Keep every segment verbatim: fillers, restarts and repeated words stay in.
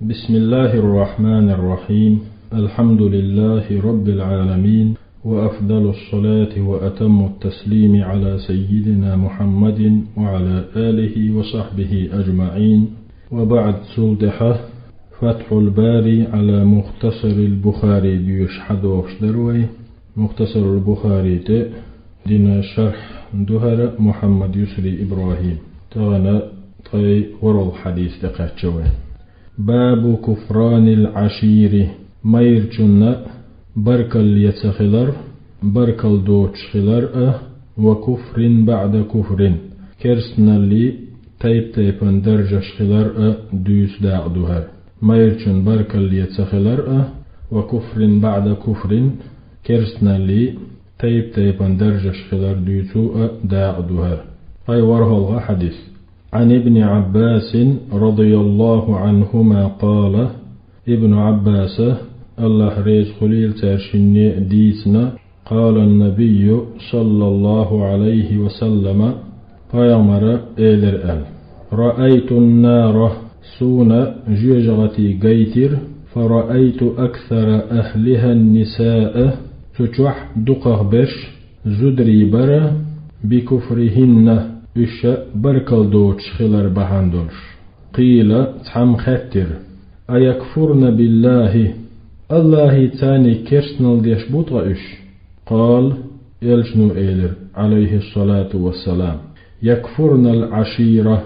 بسم الله الرحمن الرحيم. الحمد لله رب العالمين، وأفضل الصلاة وأتم التسليم على سيدنا محمد وعلى آله وصحبه أجمعين. وبعد، цул тӀехьа فتح الباري على مختصر البخاري доьшуш хьадохуш дара вай. Мухтасарул Бухари тӀе дина шархь ду хӀара Мухьаммад Юсри ИбрахӀим. Тахана ткъе ворхӀалгӀа хьадис тӀе кхаьчна вай. باب كفران العشير. Майрачунна баркалла ца хилар, баркалла доцуш хилар а, وكفر بعد كفر. Керстаналли тайп-тайпана даржаш хилар а дуьйцу дакъа ду хӀара. Майрачун баркалла ца хилар а, وكفر بعد كفر, керстаналли тайп-тайпана даржаш хилар дуьйцу а дакъа ду хӀара. Ткъе ворхӀалгӀа хьадис. عن ابن عباس رضي الله عنهما قال: Ибн Ӏаббаса, АллахӀ реза хуьлийла цаьршинна, дийцина: قال النبي صلى الله عليه وسلم, пайхамара элира аьлла: رأيت النار, суна жоьжахати гайтира, فرأيت أكثر أهلها النساء, цу чохь дукхах берш зударий бара, بكفرهن, уьш баркалла доцуш хилар бахьана долуш. قيل, цхьамма хаьттира: أيكفرن بالله, АллахӀе царниг керстанал деш бу ткъа уьш? قال, элчано элира, عليه الصلاة والسلام: يكفرن العشير,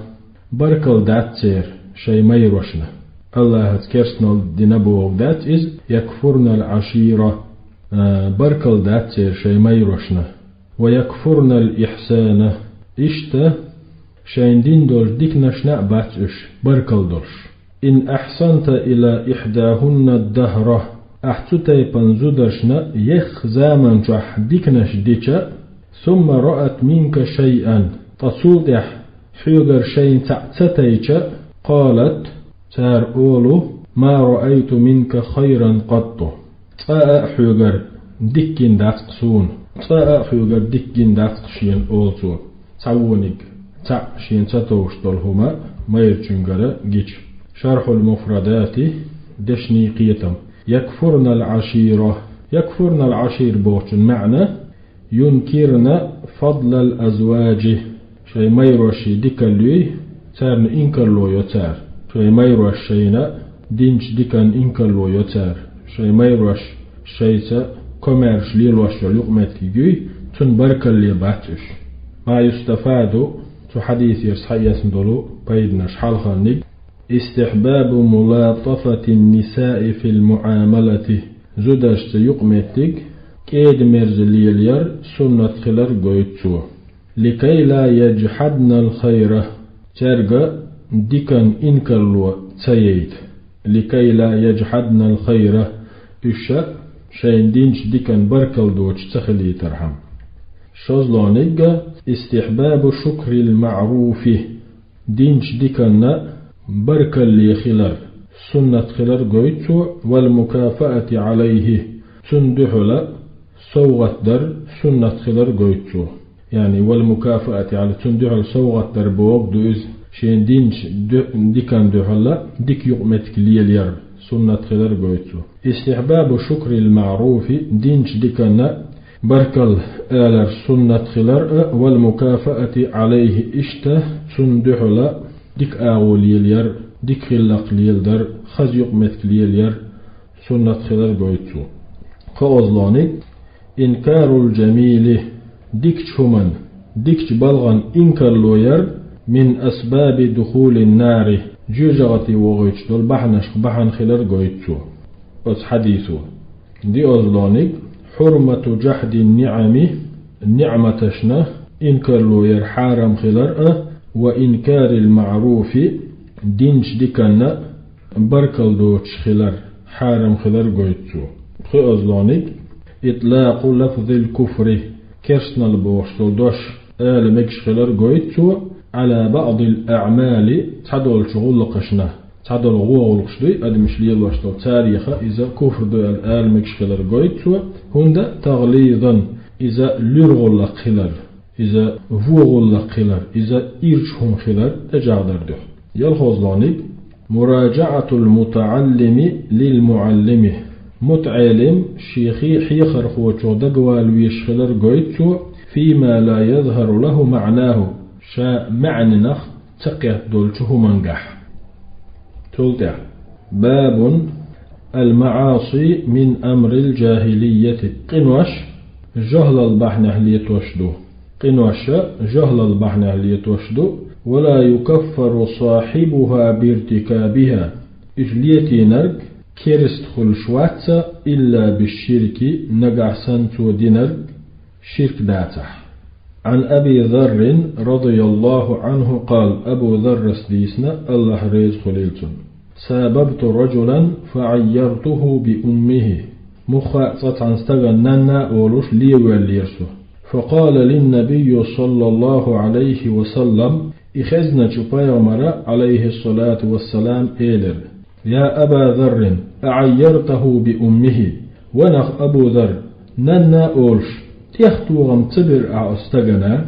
баркалла дац церан шайн майрошна. АллахӀаца керстанал дина бохург дац иза, يكفرن العشير, а, баркалла дац церан шайн майрошна. ويكفرن الإحسان, иштта шайна дина долчу диканашна а бац уьш баркалла долуш. إن أحسنت إلى إحداهن الدهر, ахь цу тайпана зударшна ехха заман чохь диканаш дича, ثم رأت منك شيئا, ткъа цул тӀаьхьа хьоьгара шайна цхьаъ ца тайча, قالت, цара олу: ما رأيت منك خيرا قط. Цкъа а хьоьгара дика гина дац-кх суна, цкъа а хьоьгара дика гина дац-кх шена, олу цо, цхьа вониг, цхьаъ шена ца товш долу хӀума майрачуьнгара гича. Шархьул Муфрадати, дешнийн кхетам. يكفرن العشير. يكفرن العشير бохучун маьӀна: ينكرن فضل الأزواج, шайн майрошийн дикалла юй, царна инкарло йо цара. Шайн майрош шайна динчу диканна инкарло йо цара. Шайн майрош шайца комаьрша лелош йолу юкъаметтиг юй, цунна баркалле бац уьш. ما يستفاد, цу хьадисера схьаэцна долу пайданаш хьалхарниг: استحباب ملاطفة النساء في المعاملة, зударшца юкъаметтиг кӀеда-мерза лелаяр суннат хилар гойту цо. لكي لا يجحدن الخير, цаьрга диканна инкарло ца яйта. لكي لا يجحدن الخير, уьш шайна динчу диканна баркалла доцуш ца хилийтархьама. ШозлагӀниг: استحباب شكر المعروف, динчу диканна баркалле хилар суннат хилар гойту цо, والمكافأة عليه, цунна дуьхьала совгӀат дар суннат хилар гойту цо. Яъни, والمكافأة عليه, цунна дуьхьала совгӀат дар бохург ду иза, шена динчу ду-, диканна дуьхьала дика юкъаметтиг лелаяр суннат хилар гойту цо. استحباب شكر المعروف, динчу диканна баркалла алар суннат хилар а, والمكافأة عليه, иштта цунна дуьхьала дика агӀо лелаяр, дика хиллакх леладар, хаза юкъаметтиг лелаяр суннат хилар гойту цо. КхоалгӀаниг: إنكار الجميل, дикачу хӀуманна, дикачу балхана инкарло яр, من أسباب دخول النار, жоьжахати вохуьйтуш долу бахьанашка бахьана хилар гойту цо оцу хьадисо. ДиозлонигӀ: حرمة جحد النعم, ниӀматашна инкарло яр хьарам хилар а, وإنكار المعروف, динчу диканна баркалла доцуш хилар хьарам хилар гойту цо. ПхоьазлонигӀ: إطلاق لفظ الكفر, керстанал бохуш долу дош ала мегаш хилар гойту цо, على بعض الأعمال, цхьадолчу гӀуллакхашна, цхьадолу вон гӀуллакхаш дуй адамаш лелош долу, цареха иза куфр ду аьлла ала мегаш хилар гойту цо, хӀунда تغليظا, иза луьра гӀуллакх хилар, иза вон гӀуллакх хилар, иза ирча хӀума хилар тӀечӀагӀдар дуьхьа. ЯлхолгӀаниг: مراجعة المتعلم للمعلم. МутаӀелим ший хи-, хьехархочух дагавала везаш хилар гойту цо, فيما لا يظهر له معناه, ша маьӀнах ца кхетта долчу хӀумангахь. Цул тӀаьхьа: باب المعاصي من أمر الجاهلية. Къинош жохӀлал бахьанехь летош ду. Къинош жохӀлал бахьанехь летош ду. ولا يكفر صاحبها بارتكابها. Уьш летийнарг керста хуьлуш вац, إلا بالشرك, нагахь санна цо динарг ширк дацахь. عن أبي ذر رضي الله عنه قال, Абу Заррас дийцина, АллахӀ реза хуьлийла цунна: ساببت رجلا فعيرته بأمه. Муха а цкъа цхьана стагана нанна а олуш левоьллера со. فقال لي النبي صلى الله عليه وسلم, и хезначу пайхамара, عليه الصلاة والسلام, элира: يا أبا ذر أعيرته بأمه. Ва нах, Абу Зарр, нанна а олуш, тӀехтохам ца бира ахь оцу стагана?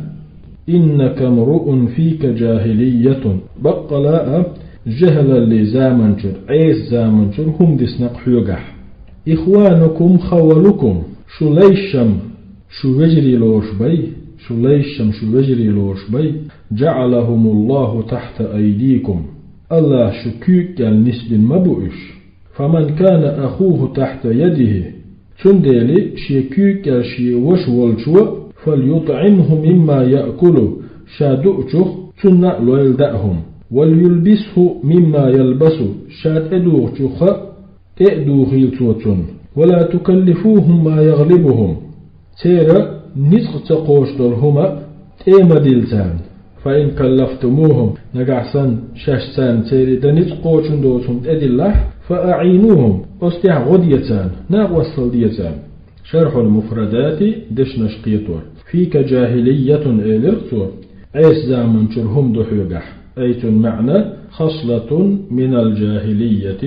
إنك امرؤ فيك جاهلية. Баккъала а жехӀалаллин заманчуьра, Ӏеса заманчуьра хӀума дисна-кх хьоьгахь. إخوانكم خولكم, шу лайшам шу вежарий лоруш бай, шу лайшам шу вежарий лоруш бай, جعلهم الله تحت أيديكم. АллахӀа шу куьйга кӀел нисбина ма бу уьш. فمن كان أخوه تحت يده, цундела шен куьйга кӀел шен ваша волчо, فليطعمه مما يأكل, ша дуучух цунна а лойла даа хӀума, وليلبسه مما يلبس, ша тӀедухучух а тӀе а духийла цо цунна, ولا تكلفوهم ما يغلبهم, церан ницкъ ца кхочуш долу хӀума тӀе а ма дилла царна. فإن كلفتموهم, нагахь санна шаьш царна церан дан ницкъ кхочун доцу хӀума тӀедиллахь, فأعينوهم, оцу тӀехь гӀо де царна, накъосталла де царна. شرح المفردات, дешнаш кхетор. فيك جاهلية, элира цо, Ӏеса заманчуьра хӀума ду хьоьгахь. أي, цуьнан маьӀна: خصلة من الجاهلية,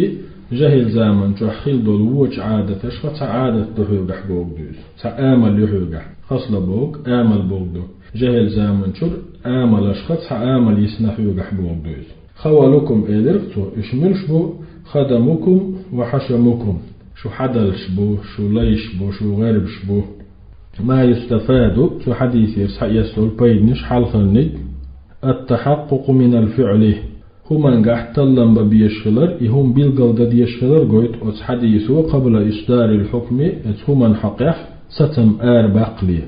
жехӀил заманчохь хилла долу вочу Ӏадаташха цхьа Ӏадат ду хьоьгахь бохург ду иза. Цхьа амал ю хьоьгахь. Хасла бохург амал бохург ду. ЖехӀил заманчуьра амалашха цхьа амал йисна хьоьгахь бохург ду иза. خولكم, элира цо, уьш муьлш бу? خدمكم وحشمكم. Шу хьадалш бу, шу лайш бу, шу гӀербаш бу. ما يستفاد, цу хьадисера схьаэцна долу пайданаш хьалхарниг: التحقق من الفعل, хӀумангахь таллам бан безаш хилар, и хӀума билгал дан дезаш хилар гойту оцу хьадисо, قبل إصدار الحكم, оцу хӀуманна хьокъехь сацам ара баккхале,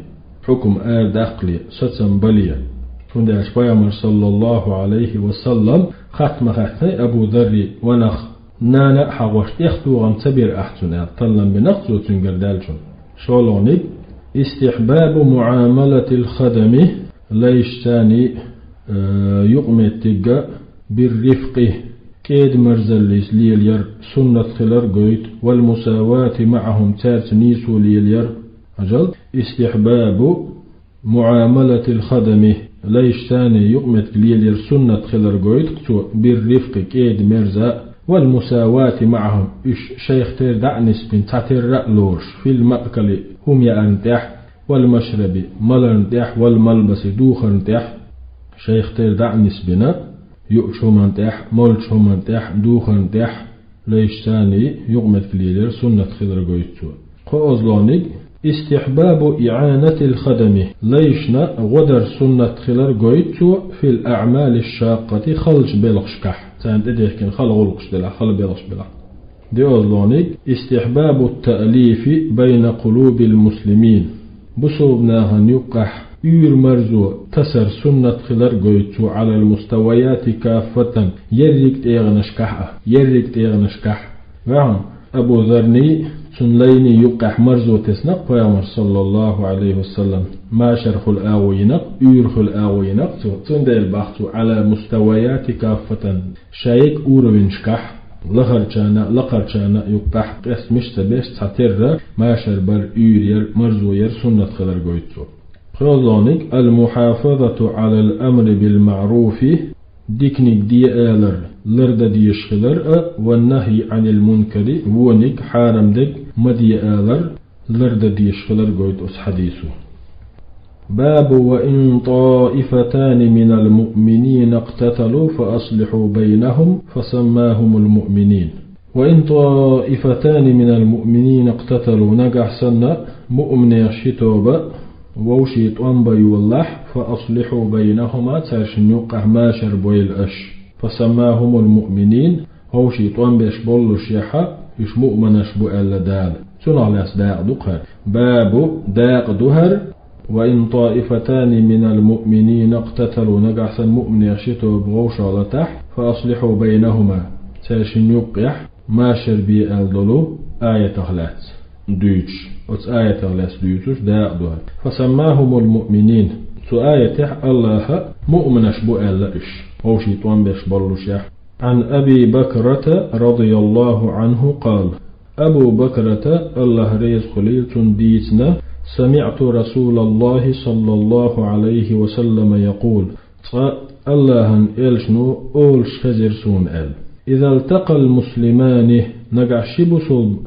хьукам ара даккхале, сацам бале. ХӀунда аьлча Пайхамар, саллаллаху Ӏалайхи ва саллам, хатта ма хаьттинай Абу Зарри: «Ва нах, нана а хьагӀош, тӀехтохам ца бира ахь цунна», — аьлла, таллам бина-кх цо цуьнгара даьллачунна. ШолгӀаниг: استحباب معاملة الخدم, лайшца царний, э, юкъаметтигга, بالرفق, кӀеда-мерзаллица лелаяр суннат хилар гойту, والمساواة معهم, цаьрца нийсо лелаяр. Хьажал, استحباب معاملة الخدم, лайшца царний юкъаметтиг лелаяр суннат хилар гойту-кх цо, بالرفق, кӀеда-мерза, والمساواة معهم, уьш шайх тера дӀа а нисбина, цхьатерра а лоруш, في المأكل, хӀума яарна тӀехь, والمشرب, маларна тӀехь, والملبس, духарна тӀехь, шайх тера дӀа а нисбина, юучу хӀуманна тӀехь, молчу хӀуманна тӀехь, духарна тӀехь, лайшца царний юкъаметтиг лелаяр суннат хилар гойту цо. КхоалгӀаниг: استحباب إعانة الخدم, лайшна гӀо дар суннат хилар гойту цо, في الأعمال الشاقة, халчу белхашкахь, царна тӀедехкина хала гӀуллакхаш делахь, хала белхаш белахь. ДоьалгӀаниг: استحباب التأليف بين قلوب المسلمين, бусалба нахана юккъехь уьйр-марзо тасар суннат хилар гойту цо, على المستويات كافة, ерриг тӀегӀанашкахь а, ерриг тӀегӀанашкахь. Ваьхьа, Абу Заррний, цуьнан лайний юккъехь марзо тесна-кх Пайхамар, саллаллаху Ӏалайхи ва саллам, машар хуьлу агӀо йина-кх, уьйр хуьлу агӀо йина-кх цо, цундела боху цо على المستويات كافة, шайга уровеньшкахь, лахарчарна а, лакхарчарна а юккъехь къестамаш ца беш, цхьатерра машар бар, уьйр яр, марзо яр суннат хилар гойту цо. ПхоьалгӀаниг: المحافظة على الأمر بالمعروف, диканиг де алар лардан дезаш хилар а, والنهي عن المنكر, вониг, хьарам дерг ма де алар лардан дезаш хилар гойту оцу хьадисо. باب وإن طائفتان من المؤمنين اقتتلوا فأصلحوا بينهم فسماهم المؤمنين. وإن طائفتان من المؤمنين اقتتلوا, нагахь санна муъминех ши тоба вовшийн тӀом бан йолалахь, فأصلحوا بينهما, цаьршинна юккъехь машар бойла аша. فسماهم المؤمنين, вовшийн тӀом беш боллушехь, уьш муъминаш бу аьлла Дала. Цунах лаьцна дакъа ду-кх хӀара. باب, дакъа ду хӀара, وإن طائفتان من المؤمنين اقتتلوا, нагахь санна муъминех ши тоба вовшах латахь, فأصلحوا بينهما, цаьршинна юккъехь машар бе аьлла долу аятах лаьцна дуьйцуш. Оцу аятах лаьцна дуьйцуш дакъа ду хӀара. فسماهم المؤمنين, цу аятехь АллахӀа муъминаш бу аьлла уьш, вовшийн тӀом беш боллушехь. عن أبي بكرة رضي الله عنه قال: Абу Бакрата, АллахӀ реза хуьлийла цунна, дийцина: سمعت رسول الله صلى الله عليه وسلم يقول: Цкъа АллахӀан элчано олуш хезира суна аьлла: إذا التقى المسلمان, нагахь ши бусулба,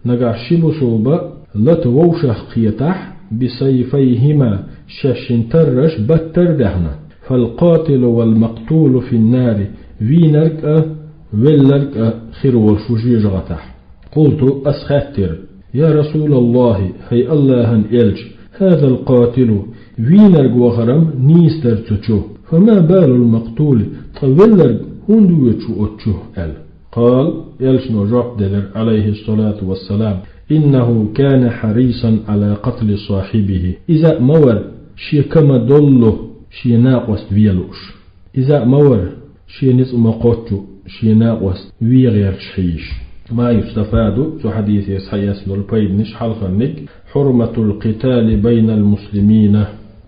нагахь ши бусулба лата вовшах кхетахь, بسيفيهما, шаьшшинна тарраш баттара а даьхна, فالقاتل والمقتول في النار, вийнарг а, велларг а хир волуш ву жоьжахатахь. قلت, ас хаьттира: يا رسول الله, хӀай АллахӀан элча, هذا القاتل, вийнарг вахар-м нийса дара цу чу, فما بال المقتول, ткъа велларг хӀунда воьдуш ву оцу чу? аьлла. قال, элчано жоп делира, عليه الصلاة والسلام: إنه كان حريصا على قتل صاحبه. Иза а ма вара шен кама доллу шен накъост вен лууш. Иза а ма вара шен ницкъ ма кхоччу шен накъост вен гӀерташ хьийзаш. ما يستفاد, цу хьадисера схьаэцна долу пайданаш хьалхарниг: حرمة القتال بين المسلمين.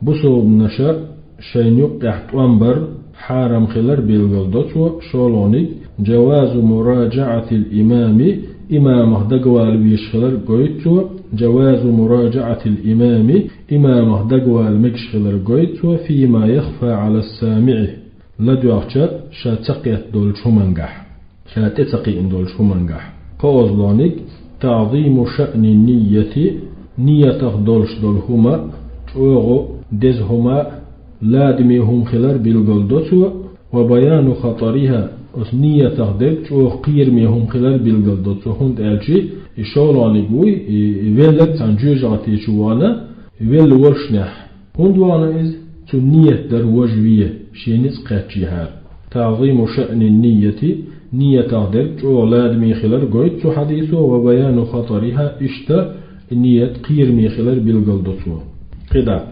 Бусулбанаша шайна юккъехь тӀом бар хьарам хилар билгал до цо, шолгӀаниг: جواز مراجعة الإمام, имамах дагавала везаш хилар гойту цо, جواز مراجعة الإمام, имамах дагавала мегаш хилар гойту цо, فيما يخفى على السامع, ладоьгӀча ша ца кхетта долчу хӀумангахь, ша тӀе ца кхиъна долчу хӀумангахь. КхоалгӀаниг: تعظيم شأن النية, ниятах долуш долу хӀума чӀогӀа деза хӀума, ладаме хӀума хилар билгал до цо, وبيان خطرها, оцу ниятах дерг чӀогӀа кхераме хӀума хилар билгал до цо, хӀунда аьлча и шолгӀаниг вуй, и велларг цхьана жоьжахати чу вахана, велла волушшехь. ХӀунда вахана иза? Цуьнан ният дара важа вен, шен ницкъ кхаьччахьара. تعظيم شأن النية, ниятах дерг чӀогӀа ладаме хилар гойту цу хьадисо, وبيان خطرها, иштта ният кхераме хилар билгал до цо. КхидӀа.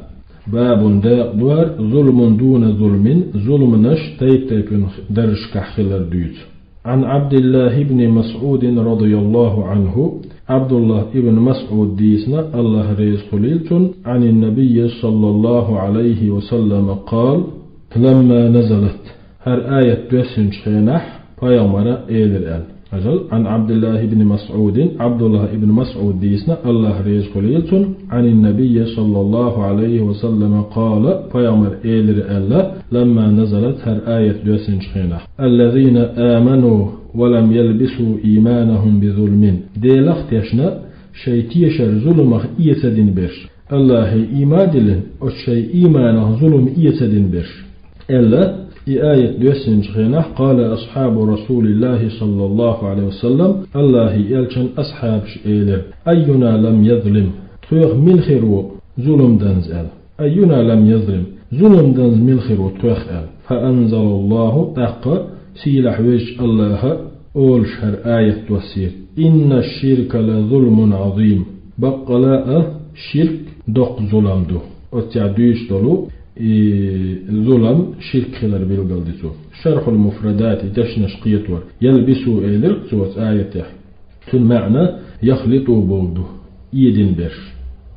باب, дакъа ду хӀара, ظلم دون ظلم, зуламнаш тайп-тайпана даржашкахь хилар дуьйцу. عن عبد الله بن مسعود رضي الله عنه, ӀабдуллахӀ ибн МасӀуда дийцина, АллахӀ реза хуьлийла цунна, عن النبي صلى الله عليه وسلم قال: لما نزلت, хӀара аят доьссинчу хенахь пайхамара элира аьлла. Хьажал, عن عبد الله بن مسعود, ӀабдуллахӀ ибн МасӀуда дийцина, АллахӀ реза хуьлийла цунна, عن النبي صلى الله عليه وسلم قال, пайхамара элира аьлла, لما نزلت, хӀара аят доьссинчу хенахь: الذين آمنوا ولم يلبسوا إيمانهم بظلم. Делах а тешна, шайн тешар зуламах эца дина берш. АллахӀе ийман а диллина, оцу шайн ийманах зулам эца дина берш. Аьлла, и аят доьссинчу хенахь, قال أصحاب رسول الله صلى الله عليه وسلم, АллахӀан элчан асхьабаша элира: أينا لم يظلم, тхоьх мила хир ву зулам данза аьлла. أينا لم يظلم, зулам данза мила хир ву тхоьх аьлла. فأنزل الله, тӀаккха сийлахь везачу АллахӀа олуш хӀара аят доссийра: إن الشرك لظلم عظيم. Баккъала а ширк доккха зулам ду. Оццехь дуьйцуш долу и зулам ширк хилар билгал ди цо. Шархьул Муфрадат, и дешнаш кхетор, يلبسوا элира цо оцу аятехь. Цуьнан маьӀна يخلطوا бохург ду, эдина берш.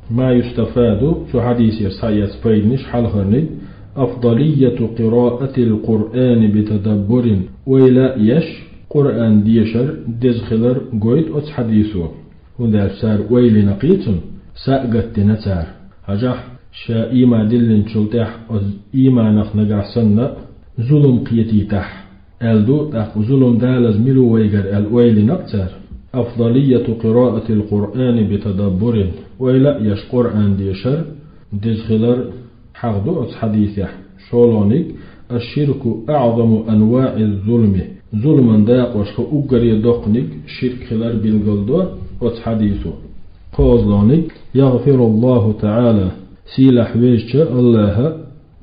ما يستفاد, цу хьадисера схьаэцна пайданаш хьалхарниг: أفضلية قراءة القرآن بتدبر, ойла а еш, Къуръан дешар деза хилар гойту оцу хьадисо. ХӀунда аьлча цара ойла йина кхийцун, са а гатдина цара. Хьажахь, ша ийман диллинчул тӀаьхьа оцу ийманах нагахь санна зулам кхетийтахь, аьлла ду, тӀаккха зулам далаза мила ву вайгара аьлла ойла йина-кх цара. أفضلية قراءة القرآن بتدبر, ойла а еш Къуръан дешар деза хилар хьагӀ ду оцу хьадисехь. ШолгӀаниг: «Аш-ширку аӀзаму анваӀиз-зулми». Зуламан дакъошха уггаре доккханиг ширк хилар билгал до оцу хьадисо. КхоалгӀаниг: «ЯгӀфируллахӀу таӀала», сийлахь везача Аллаха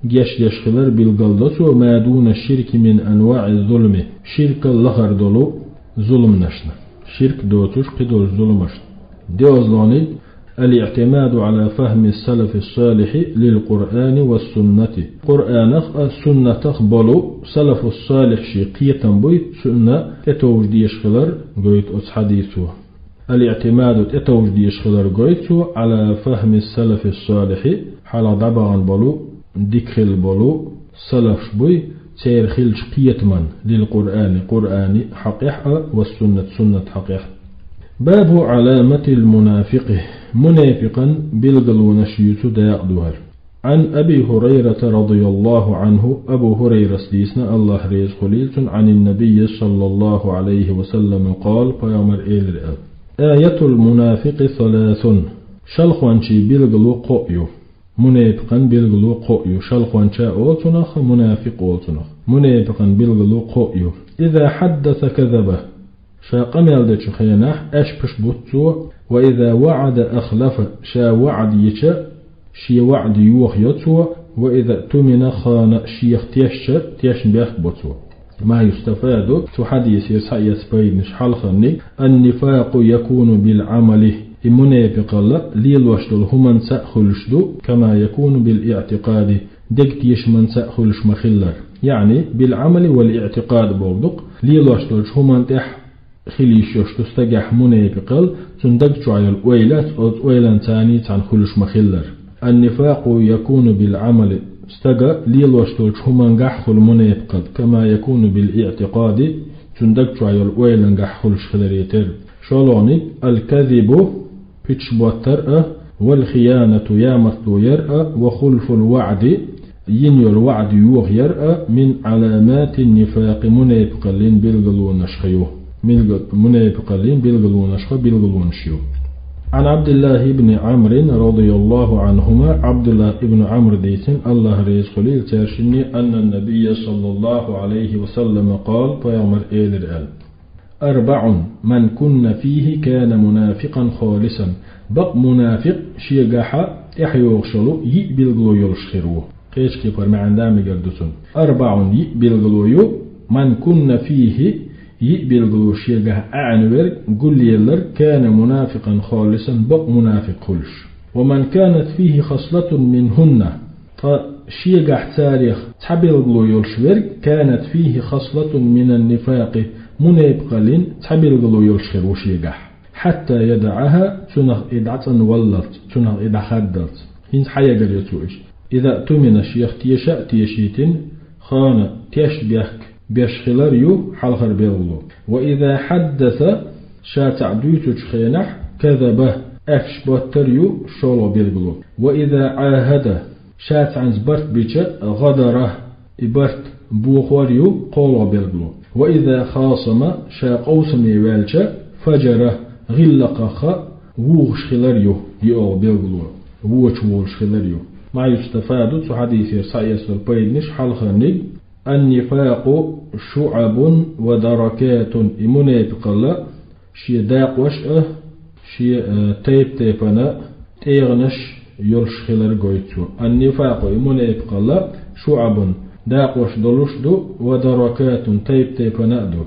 геш деш хилар билгал до цо, «ма дуна ширки мин анваӀиз-зулми», ширкал лахара долу зуламнашна, ширк доцуш кхидолчу зуламашна. ДоьалгӀаниг: «Ал-иӀтимаду Ӏала фахми салафи салихьи лил Къуръани ва суннати». Къуръанах а, суннатах болу салафу салихь шен кхетам буй, цунна тӀетовжа дезаш хилар гойту оцу хьадисо. «Ал-иӀтимаду», тӀетовжа дезаш хилар гойту цо, «Ӏала фахми салафи салихьи», хьалха дӀабахана болу, дика хилла болу салафаш буй, церан хиллачу кхетаман, «лил Къуръани», Къуръани хьакъехь а, «ва суннат», суннат хьакъехь. «Бабу Ӏаламатил мунафикъи», мунепикъан билгалонаш юьйцу дакъа ду хӀара. Ӏан Аби ХӀурайрата радияллахӀу Ӏанху, Абу ХӀурайрас дийцина, Аллах реза хуьлийла цунна, Ӏанин набиййи саллаллахӀу Ӏалайхи ва саллама къала, пайхамар элира аьлла: «Аятул мунафикъи саласун». Шалхончий билгало кхоъ ю. Мунепикъан билгало кхоъ ю. Шалхонча олу цунах, мунафикъ олу цунах. Мунепикъан билгало кхоъ ю. «Иза хьаддаса казаба». Ша къамел дечу хенахь аьшпаш буц цо, «ва иза ваӀада ахлафа», ша ваӀда йича, шен ваӀда йохайо цо, «ва иза тумина хана», шех тешча, тешнабехк бо цо. Ма юстафаду, цу хьадисера схьаэца пайданаш хьалхарниг: «Ан-нифакъу якуну бил Ӏамали», и мунепикъалла лелош долу хӀуманца а хуьлуш ду, «кама якуну бил иӀтикъади», дег тешаманца а хуьлуш ма-хиллара. Яъни, бил Ӏамали вал иӀтикъад бохург ду-кх, лелош долчу хӀуманна тӀехь хила йиш йолуш ду стагехь мунепикъал, цуьнан даг чохь йолу ойла, оцу ойланца цхьаьна хуьлуш ма-хиллара. «Ан-нифакъу якуну бил Ӏамали», стага лелош долчу хӀумангахь хуьлу мунепикъал, «кама якуну бил иӀтикъади», цуьнан даг чохь йолу ойлангахь хуьлуш хиларе терра. ШолгӀаниг: «Ал-казибу», пуьташ боттар а, «вал хиянату», ямартло яр а, «ва хулфул ваӀди», йина йолу ваӀда йохаяр а, «мин Ӏаламатин нифакъи», мунепикъаллин билгалонашха ю. Милга-, мунепикъаллин билгалонашха билгалонаш ю. Ӏан Ӏабдиллахи ибни Ӏамрин радияллахӀу Ӏанхума, Ӏабдуллах ибн Ӏамр дийцина, Аллах реза хуьлийла цаьршинне, аннан набиййа саллаллахӀу Ӏалайхи ва саллама къала, пайхамар элира аьлла: «АрбаӀун ман кунна фихи кана мунафикъан халисан». Бакъ мунафикъ шегахьа тӀаьхьа йогӀуш йолу йиъ билгало йолуш хир ву. Кхечу кепара маьӀна дан мегар ду цунна. «АрбаӀун», йиъ билгало ю, «ман кунна фихи», йиъ билгало шегахь аьӀна верг гулъелларг, «кана мунафикъан халисан», бакъ мунафикъ хуьлуш. «Ва ман канат фихи хаслатун минхунна». Ткъа шегахь царех цхьа билгало йолуш верг, «канат фихи хаслатун минан нифакъи», мунепикъаллин цхьа билгало йолуш хир ву шегахь. «Хьатта ядаӀаха», цунах и дӀацӀанваллалц, цунах и дӀахаддалц. ХӀинца хьаягар ю цо иштта. «Иза тумина», шех теша а тешийтина, «хана», тешнабехк беш хилар ю хьалхара билгало. «Ва иза хьаддаса», ша цхьаъ дуьйцучу хенахь, «казаба», аьшпаш боттар ю шолгӀа билгало. «Ва иза Ӏахада», ша цхьаьнца барт бича, «гӀадара», и барт бохор ю кхоалгӀа билгало. «Ва иза хасама», ша къовсаме ваьлча, «фаджара», гӀиллакхаха вухуш хилар ю, йоьалгӀа билгало, вочу волуш хилар ю. Ма юстафаду, цу хьадисера схьаэцалур пайданаш хьалхарниг: «Ан-нифакъу шуӀабун ва даракатун», и мунепикъалла шен дакъош а, шен, э, тайп-тайпана тӀегӀанаш йолуш хилар гойту цо. «Ан-нифакъу», и мунепикъалла, «шуӀабун», дакъош долуш ду, «ва даракатун», тайп-тайпана а ду.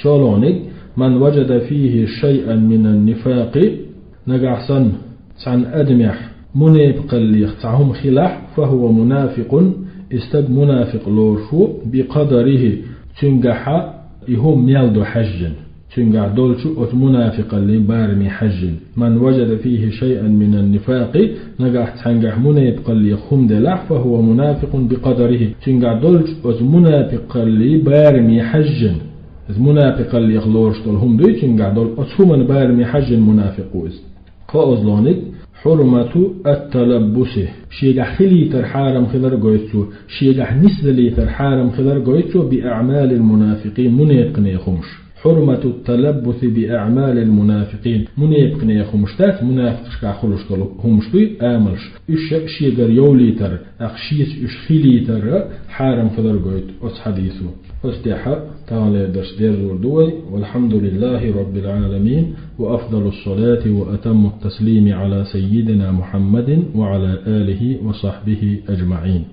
ШолгӀаниг: «Ман ваджада фихи шайъан минан нифакъи», нагахь санна цхьана адамехь мунепикъаллех цхьа хӀума хилахь, «фахува мунафикъун», и стаг мунафикъ лоруш ву, «бикъадарихи», цуьнгахьа и хӀума мел ду хьаьжжина. Цуьнгахь долчу оцу мунафикъаллин бараме хьаьжжина. «Ман ваджада фихи шайъан минан нифакъи», нагахь цхьаьнгахь мунепикъаллех хӀума делахь, «фахува мунафикъун бикъадарихи», цуьнгахь долчу оцу мунепикъаллин бараме хьаьжжина. Иза мунепикъаллех лоруш долу хӀума дуй, цуьнгахь долу оцу хӀуман бараме хьаьжжина мунафикъ ву иза. КхоалгӀаниг: «Хьурмату ат-талаббуси». Шегахь хилийтар хьарам хилар гойту цо, шегахь нисдалийтар хьарам хилар гойту цо, «би аӀмалил мунафикъин», мунепикъанех хӀумаш. حرمة التلبث بأعمال المنافقين. Мунепикъ нехан хӀумаш дац, мунафикъашкахь хуьлуш долу хӀумаш дуй, амалш. Уьш шегара йовлийтар, тӀаккха шеца уьш хилийтар хьарам хилар гойту оцу хьадисо. Оцу тӀехь таханлера дарс дерзор ду вай. والحمد لله رب العالمين، وأفضل الصلاة وأتم التسليم على سيدنا محمد وعلى آله وصحبه أجمعين.